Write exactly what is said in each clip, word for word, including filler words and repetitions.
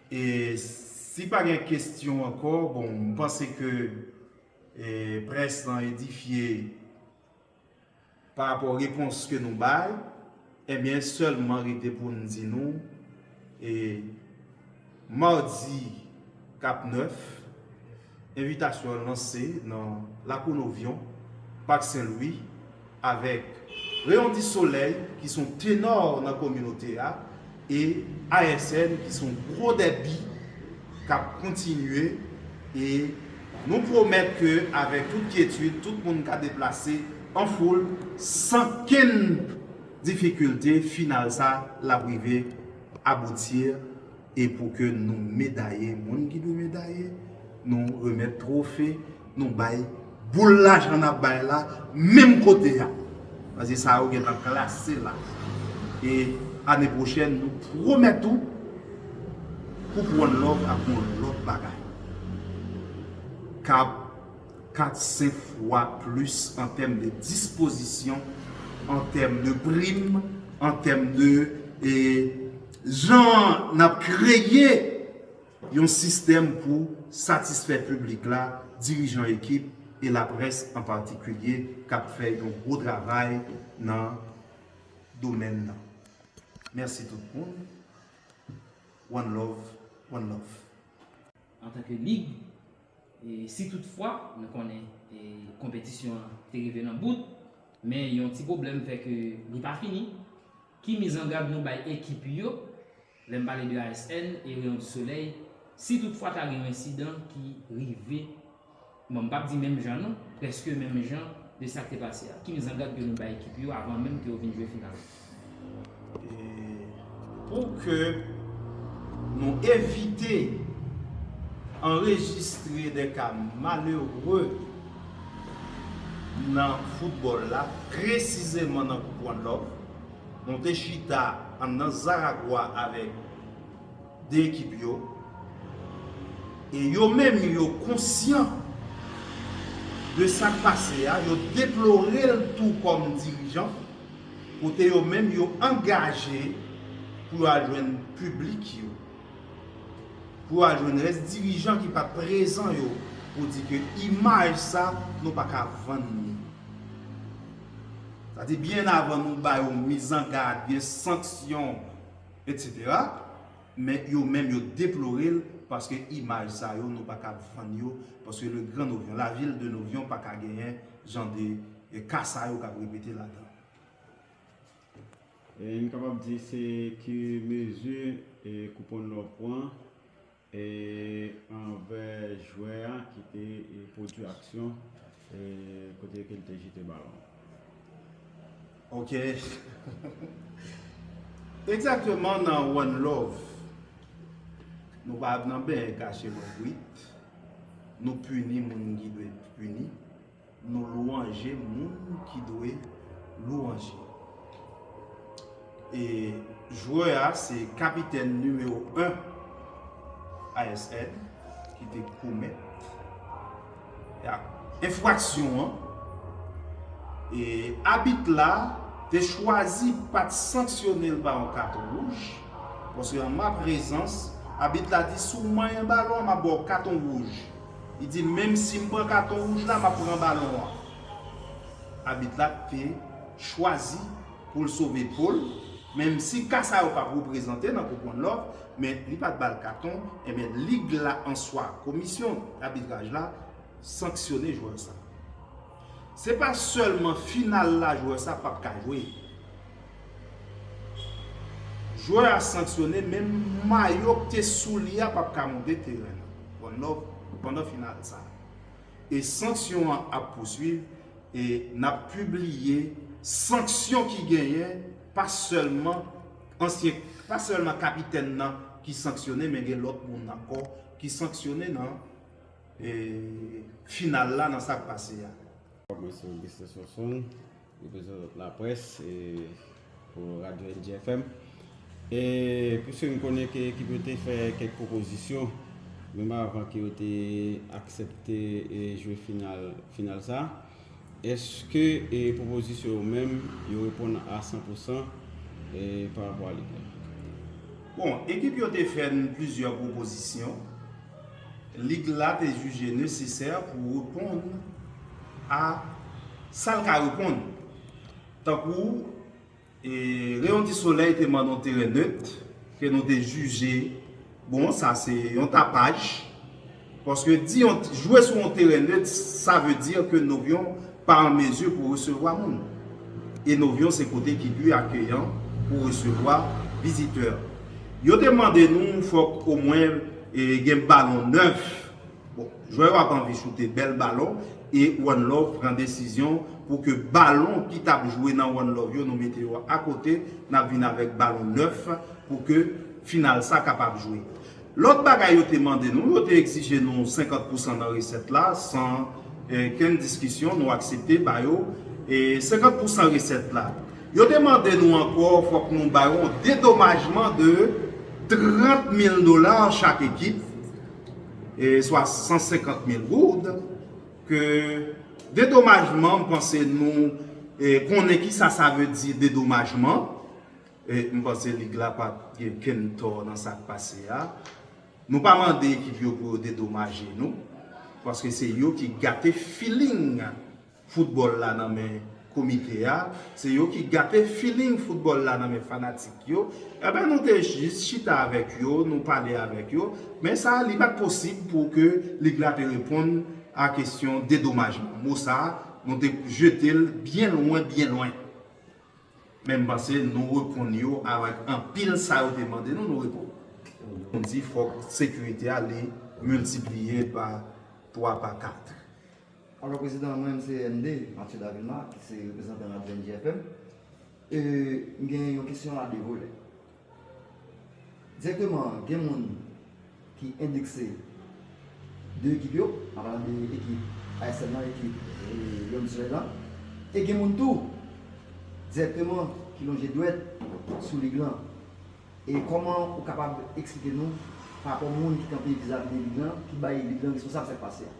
E si pa gen kesyon ankò, bon, m panse ke e, près lan edifye pa rapò repons ke nou bay, ebyen, sèlman rete pou n di nou, e, madi k ap nèf, envitasyon an lanse nan Lakou Novyon, Pak Sen Lwi, avèk Rayon di Solèy, ki se yon tenò nan kominote a, e A S N, ki se yon gwo dèbi k ap kontinye, e nou pwomèt ke, avèk tout kyetid, tout moun ka deplase an foul, san kenn difikilte, final sa l ap rive abouti, e pou ke nou medaye moun ki dwe medaye, nou remèt twofe, nou bay boul lajan n ap bay la, menm kote a. Paske sa yo gentan klase la. E ane pwochèn, nou pwomèt ou, Koup One Love ap yon lòt bagay. K ap kat, senk fwa plis an tèm de dispozisyon, an tèm de prim, an tèm de, e, jan n ap kreye yon sistèm pou satisfè piblik la, dirijan ekip e laprès an patikilye k ap fè yon gwo travay nan domèn nan. Mèsi tout moun. One love, one love. Antanke lig, e, si toutfwa nou konnen, e, konpetisyon an te rive nan bout, men yon ti pwoblèm fè ke li pa fini. Ki mizangad nou bay ekip yo, lè m pale de A S N e Rayon di Solèy, si toutfwa ta gen yon ensidan ki rive, bon, m p ap di menm jan non, prèske menm jan de sa k te pase a? Ki mizangad ke nou bay ekip yo avan menm ke yo vin jwe final? E pou ke nou evite anrejistre de ka malere nan foutbòl la, presizeman nan Koup One Love, nou te chita anndan Zaragwa avèk de ekip yo. E yo menm yo konsyan de sa k pase a, yo deplore l tou kòm dirijan, kote yo menm yo angaje pou yo al jwenn piblik yo, pou yo al jwenn rès dirijan ki pa t prezan yo, pou di ke imaj sa, nou pa ka vann li. Sa di byen avan nou ba yo mizangad, gen sanksyon, etsetera. Men yo menm yo deplore l, paske imaj sa yo, nou pa ka vann yo, paske le Grand Novyon, la ville de Novyon, pa ka genyen jan de e, ka sa yo k ap repete ladan. E n kapab di se ki mezi e, Koup One Love pran e, anvè jwè a ki te e, pwodui aksyon e, kote ke l te jete balon an? Ok. Egzakteman nan One Love, nou pa nan benyen kache lòbrit, nou pini moun ki dwe pini, nou lwanje moun ki dwe lwanje. E jwè a se kapitèn nimewo en A S N ki te komèt enfraksyon an. E abit la te chwazi pa t sanksyone l pa yon katon wouj, paske an ma prezans, abit la di, "Si w manyen balon an, m ap ba w katon wouj." Li di, "Menm si m pran katon wouj la, m ap pran balon an." Abit la te chwazi pou l sove po l, menm si ka sa yo p ap reprezante nan Koup One Love, men li pa t ba l katon, ebyen lig la an swa, komisyon abitraj la, sanksyone jwè sa. Se pa sèlman final la jwè sa p ap ka jwe. Jwè a sanksyone, menm mayo k te sou li a p ap ka monte teren an pandan, pandan final sa. E sanksyon an ap pouswiv e n ap pibliye sanksyon ki genyen, pa sèlman ansyen, pa sèlman kapitèn nan ki sanksyone, men gen lòt moun ankò ki sanksyone nan e, final la nan sa k pase a. Mwen se Augustin Sonson, reprezantan laprès e, pou Radyo N J F M. E piske m konnen ke ekip yo te fè kèk pwopozisyon, menm avan ke yo te aksepte e, jwe final, final sa, èske e, pwopozisyon yo menm, yo reponn a san pou san e, pa rapò a lig la? Bon, ekip yo te fè n plizyè pwopozisyon. Lig la te jije nesesè pou reponn a sa l ka reponn. Tankou, e, Rayon di Solèy te mande yon teren net, ke nou te jije, bon, sa se yon tapaj. Paske di yon, jwe sou yon teren net, sa vle di ke Novyon pa an mezi pou resevwa moun. E Novyon se kote ki pi akeyan pou resevwa vizitè. Yo te mande nou fòk omwen, e, gen balon nèf. Bon, jwè yo ap anvi choute bèl balon e One Love pran desizyon pou ke balon ki t ap jwe nan One Love yo, nou mete yo akote, n ap vin avèk balon nèf pou ke final sa kapab jwe. Lòt bagay yo te mande nou, yo te egzije nou senkant pousan nan resèt la, san, eh, kenn diskisyon, nou aksepte ba yo, eh, senkant pousan resèt la. Yo te mande nou ankò, fòk nou ba yo yon dedomajman de trant mil dola chak ekip, eh, swa san senkant mil goud, ke dedomajman, m panse nou, eh, konnen ki sa sa vle di dedomajman. E m panse lig la pa t gen kenn tò nan sa k pase a. Nou pa mande ekip yo pou yo dedomaje nou, paske se yo ki gate feeling foutbòl la nan men komite a, se yo ki gate feeling foutbòl la nan men fanatik yo. Enben, nou te jis chita avèk yo, nou pale avèk yo, men sa, li pa t posib pou ke lig la te reponn a kesyon dedomajman. Mo sa, nou te jete l byen lwen, byen lwen. Men m panse nou reponn yo avèk anpil sa yo te mande nou, nou reponn. Nou di fòk sekirite a li miltipliye pa twa, pa kat. Alò, prezidan, mwen menm se M D, Mathieu Davilma, ki se reprezantan Radyo N J F M. E, m gen yon kesyon a de volè. Dirèkteman, gen moun ki endekse de ekip yo, an palan de ekip A S N nan, ekip, e, Rayon du Soleil lan, e gen moun tou, dirèkteman, ki lonje dwèt sou lig lan. E kòman ou kapab eksplike nou, pa rapò moun ki kanpe vizavi de lig lan, ki bay lig lan responsab sa k pase a?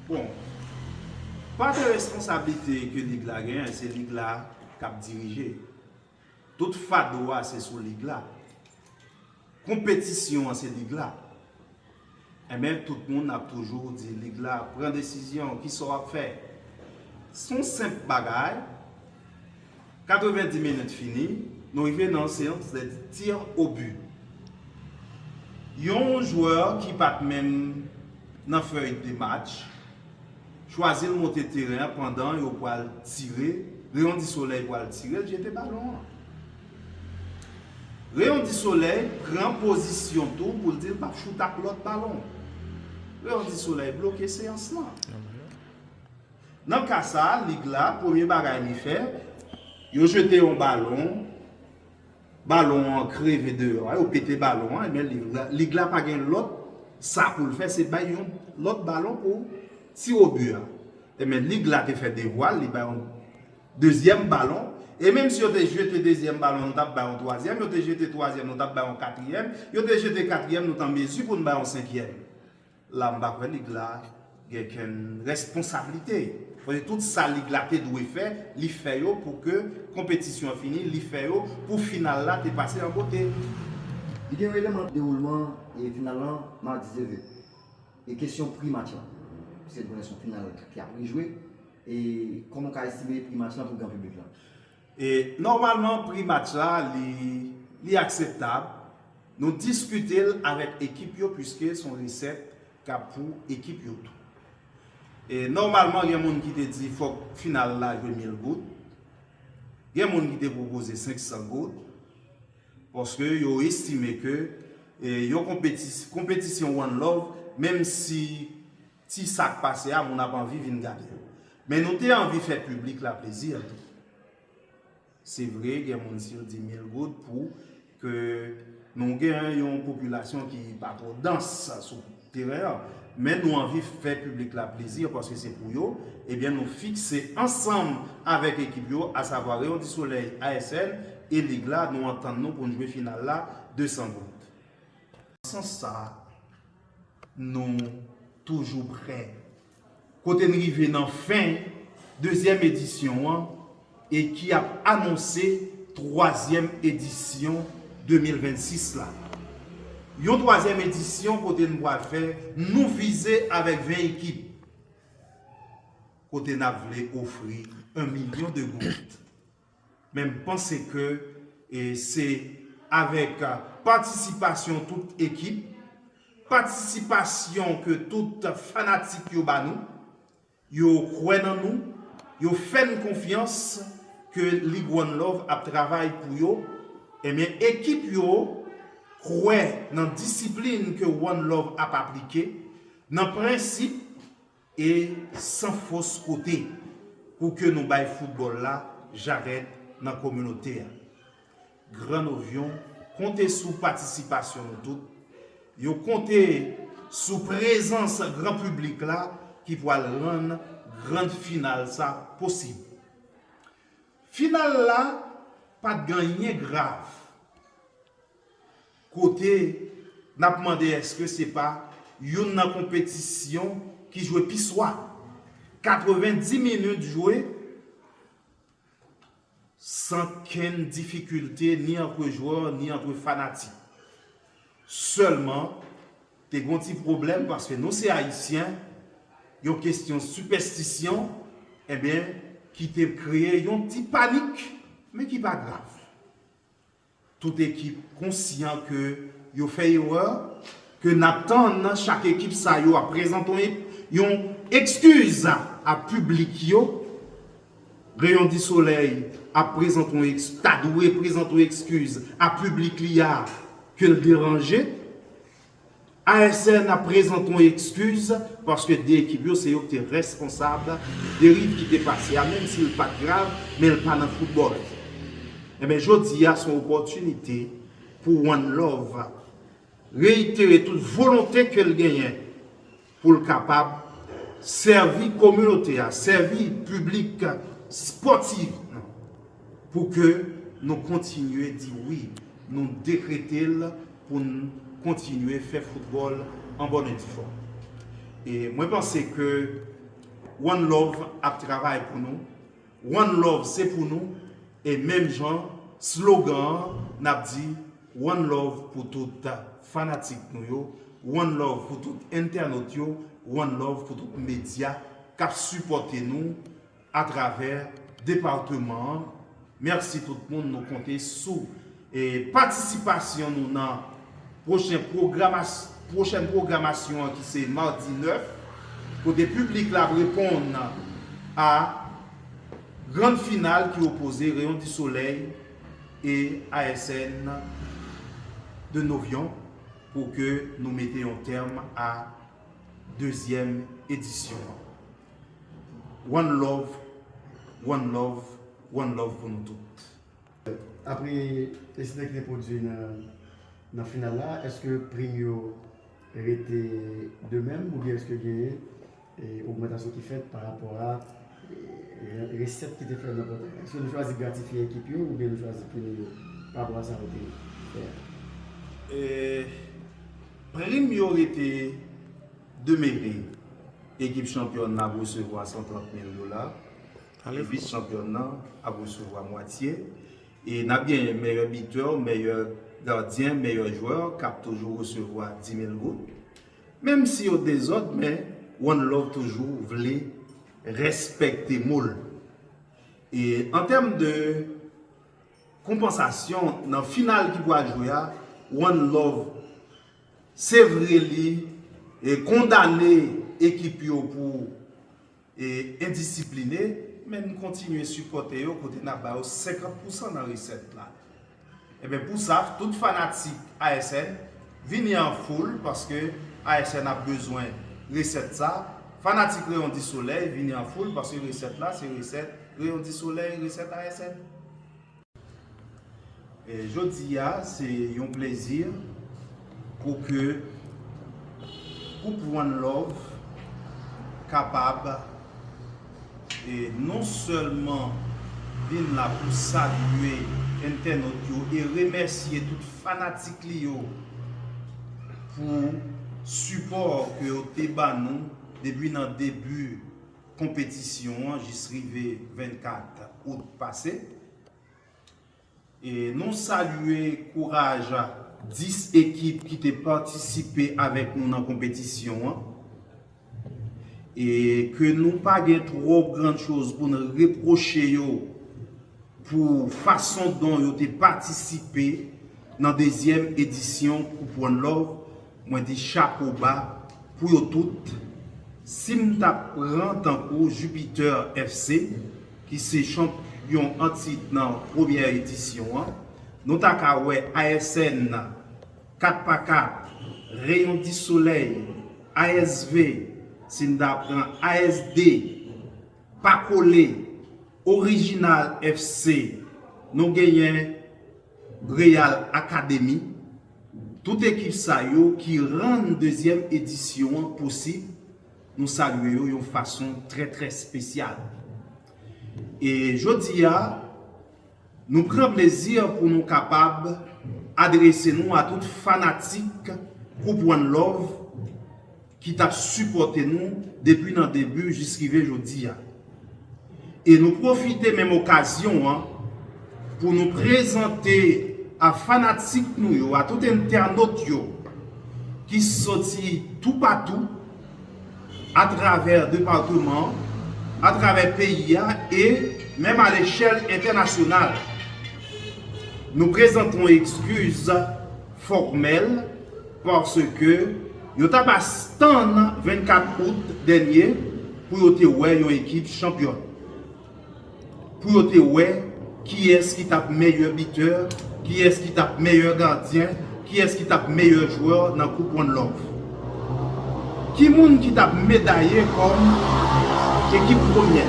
Bon, pa de responsablite ke lig la genyen, se lig la k ap dirije. Tout fado a se sou lig la. Konpetisyon an se lig la. Enben, tout moun ap toujou di lig la, pran desizyon, kisa w ap fè? Se yon senp bagay. Katrevendi minit fini, nou rive nan seyans de tir au but. Yon jwè ki pa t menm nan fèy de match, chwazi l monte teren an pandan yo pral tire, Rayon du Soleil pral tire, l jete balon an. Rayon du Soleil pran pozisyon tou pou l di l p ap choute ak lòt balon. Rayon du Soleil bloke seyans lan. Nan ka sa a, lig la, premye bagay li fè, yo jete yon balon, balon an kreve deyò a, yo pete balon an, ebyen lig la, lig la pa gen lòt sa pou l fè, se bay yon lòt balon pou tire au but a. Ebyen lig la te fè devwa l, li bay yon dezyèm balon, e menm si yo te jete dezyèm balon, nou t ap bay yon twazyèm, yo te jete twazyèm, nou t ap bay yon katriyèm, yo te jete katriyèm, nou t an mezi pou n bay yon senkyèm. La, m pa kwè lig la gen kenn responsablite. Paske tout sa lig la te dwe fè, li fè yo pou ke konpetisyon an fini, li fè yo pou final la te pase an bote. Li gen yon eleman dewoulman e final lan madi se vre. E kesyon pri match lan. Paske nou konnen se yon final ki ap rejwe. E kòman w ka estime pri match lan pou gran piblik lan? E nòmalman, pri match la, li, li akseptab. Nou diskite l avèk ekip yo, piske se yon resèt k ap pou ekip yo tou. E nòmalman, gen moun ki te di fòk final la jwe mil goud. Gen moun ki te pwopoze senk san goud. Paske yo estime ke, e, yon konpetis-, konpetisyon One Love, menm si ti sa k pase a, moun ap anvi vin gade. Men nou te anvi fè piblik la plezi tou. Se vre, gen moun si yo di mil goud pou ke nou gen yon popilasyon ki pa twò dans sou teren an. Men nou anvi fè piblik la plezi paske se pou yo. Ebyen, nou fikse ansanm avèk ekip yo, asavwa Rayon du Soleil, A S N, e lig la, nou antann nou pou n jwe final la de san goud. Nan sans sa, nou toujou prè. Kote n rive nan fen dezyèm edisyon an e ki ap anonse twazyèm edisyon de mil vennsis la. Yon twazyèm edisyon kote nou pral fè, nou vize avèk ven ekip, kote n ap vle ofri yon milyon de goud. Men m panse ke, e, se avèk, a, patisipasyon tout ekip, patisipasyon ke tout fanatik yo ba nou, yo kwè nan nou, yo fè n konfyans ke Lig One Love ap travay pou yo, ebyen, ekip yo kwè nan disiplin ke One Love ap aplike, nan prensip e san fòs kote pou ke nou bay foutbòl la jarèt nan kominote a. Gran Novyon konte sou patisipasyon nou tout. Yo konte sou prezans gran piblik la ki pral rann gran final sa posib. Final la pa t gen anyen grav. Kote n ap mande èske se pa youn nan konpetisyon ki jwe pi swa. Katrevenndis minit jwe san kenn difikilte ni antre jwè ni antre fanatik. Sèlman, te gen yon ti pwoblèm paske nou se Ayisyen, yon kesyon sipèstisyon, ebyen, ki te kreye yon ti panik, men ki pa grav. Tout ekip konsyan ke yo fè erè, ke n ap tann chak ekip sa yo ap prezante yon, yon ekskiz a piblik yo. Rayon di Solèy ap prezante yon eks-, ta dwe prezante yon ekskiz a piblik li a ke l deranje. A S N ap prezante yon ekskiz paske de ekip yo se yo ki te responsab deriv ki te pase a, menm si l pa t grav, men l pa nan foutbòl. Enben, jodi a se yon opòtinite pou One Love reitere tout volonte ke l genyen pou l kapab sèvi kominote a, sèvi piblik espòtif nan, pou ke nou kontinye di wi, nou dekrete l pou n kontinye fè foutbòl an bòn e di fòm. E mwen panse ke One Love ap travay pou nou. One Love se pou nou. E menm jan slogan an, n ap di One Love pou tout fanatik nou yo, One Love pou tout entènot yo, One Love pou tout medya k ap sipòte nou atravè depatman an. Mèsi tout moun, nou konte sou, e, patisipasyon nou nan pwochen pwogramas-, pwochèn pwogramasyon an ki se madi nèf, kote piblik la ap reponn a gran final ki opoze Rayon di Solèy e A S N de Novyon pou ke nou mete yon tèm a dezyèm edisyon an. One love, one love, one love pou nou tout. Apre ensidan ki te pwodui nan, nan final la, èske prim yo rete de menm oubyen èske genyen, e, ogmantasyon ki fèt pa rapò a, e, re-, resèt ki te fèt nan pòtay la? Èske nou chwazi gratifye ekip yo oubyen nou chwazi pini yo pa rapò a sa yo te fè a? E, prim yo rete demere. Ekip chanpyòn nan ap resevwa san trant mil dola. E vis chanpyòn nan ap resevwa mwatye. E n ap genyen meyè bitè, meyè gadyen, meyè jwè k ap toujou resevwa dis mil goud. Menm si yo dezòd, men One Love toujou vle respekte mo l. E an tèm de konpansasyon nan final ki pral jwe a, One Love, se vre li, e, kondane ekip yo pou, e, endisipline, men n kontinye sipòte yo kote n ap ba yo senkant pousan nan resèt la. Ebyen, pou sa, tout fanatik A S N, vini an foul paske A S N ap bezwen resèt sa. Fanatik Rayon di Solèy, vini an foul paske resèt la, se resèt Rayon di Solèy, resèt A S N. E jodi a, se yon plezi pou ke gwoup One Love kapab, e, non sèlman vin la pou salye entènot yo e remèsye tout fanatik li yo pou sipò ke yo te ban nou depi nan debi konpetisyon an jis rive vennkat out pase. E nou salye kouraj dis ekip ki te patisipe avèk nou nan konpetisyon an. E ke nou pa gen twòp gran choz pou n repwoche yo pou fason don yo te patisipe nan dezyèm edisyon Koup One Love, mwen di chapo ba pou yo tout. Si m t ap pran tankou Jupiter F C, ki se chanpyon an tit nan premyè edisyon an, nou ta ka wè A S N, kat pa kat, Rayon di Solèy, A S V, si n ta pran A S D, Pa Kole, Orijinal F C, nou genyen Real Academy, tout ekip sa yo ki rann dezyèm edisyon an posib, nou salye yo yon fason trè, trè espesyal. E jodi a, nou pran plezi pou nou kapab adrese nou a tout fanatik Koup One Love ki t ap sipòte nou depi nan debi jis rive jodi a. E nou pwofite menm okazyon an pou nou prezante a fanatik nou yo, a tout entènot yo ki soti toupatou atravè depatman, atravè peyi a e menm a lechèl entènasyonal. Nou prezante yon ekskiz fòmèl paske yo ta ba stann vennkat out dènye pou yo te wè yon ekip chanpyòn. Pou yo te wè kiyès ki t ap meyè bitè, kiyès ki t ap meyè gadyen, kiyès ki t ap meyè jwè nan Koup One Love. Ki moun ki t ap medaye kòm ekip premyè?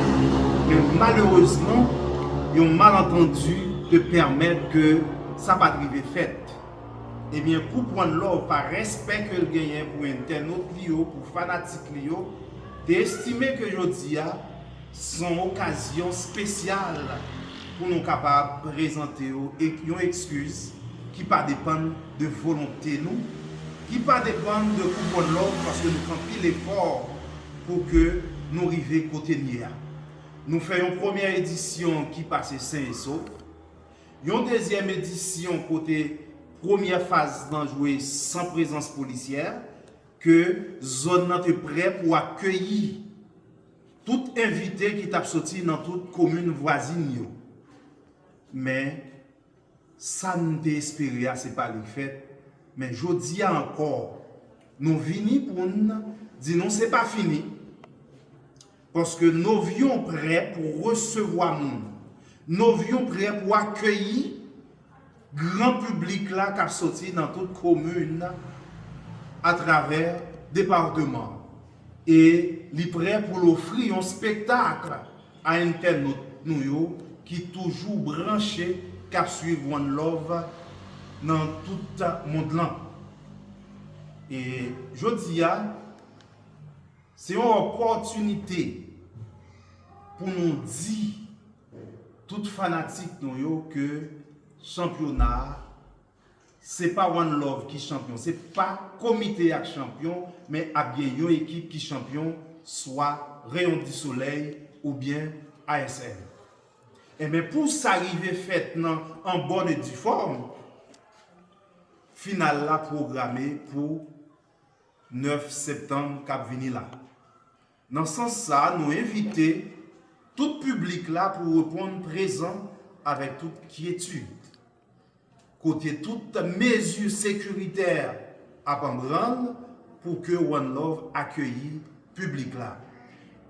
Men malerezman, yon malantandi te pèmèt ke sa pa t rive fèt. Ebyen, Koup One Love, pa respè ke l genyen pou entènot li yo, pou fanatik li yo, te estime ke jodi a, se yon okazyon espesyal pou nou kapab prezante yo e yon ekskiz ki pa depann de volonte nou, ki pa depann de Koup One Love, paske nou fè anpil efò pou ke nou rive kote n ye a. Nou fè yon premyè edisyon ki pase sen e sof, yon dezyèm edisyon kote premyè faz lan jwe san prezans polisyè, ke zòn nan te prè pou akeyi tout envite ki t ap soti nan tout komin vwazin yo. Men, sa n te espere a, se pa li k fèt. Men jodi a ankò, nou vini pou n di nou se pa fini. Paske Novyon prè pou resevwa moun. Novyon prè pou akeyi gran piblik la k ap soti nan tout komin atravè depatman. E li prè pou l ofri yon espektak a entènot nou yo ki toujou branche, k ap swiv One Love nan tout mond lan. E jodi a, se yon opòtinite pou nou di tout fanatik nou yo ke chanpyona a, se pa One Love ki chanpyon, se pa komite a k chanpyon, men ap gen yon ekip ki chanpyon, swa Rayon di Solèy oubyen A S N. Enben, pou sa rive fèt nan, an bòn e di fòm, final la pwograme pou nèf septanm k ap vini la. Nan sans sa, nou envite tout piblik la pou reponn prezan avèk tout kyetid, kote tout mezi sekiritè ap an branl pou ke One Love akeyi piblik la.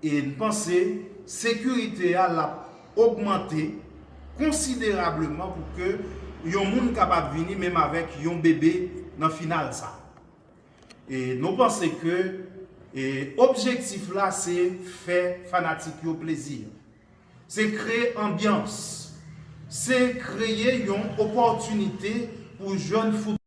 E n panse sekirite a l ap ogmante konsiderableman pou ke yon moun kapab vini menm avèk yon bebe nan final sa. E nou panse ke, e, objektif la se fè fanatik yo plezi. Se kreye anbyans. Se kreye yon opòtinite pou jèn foutbòl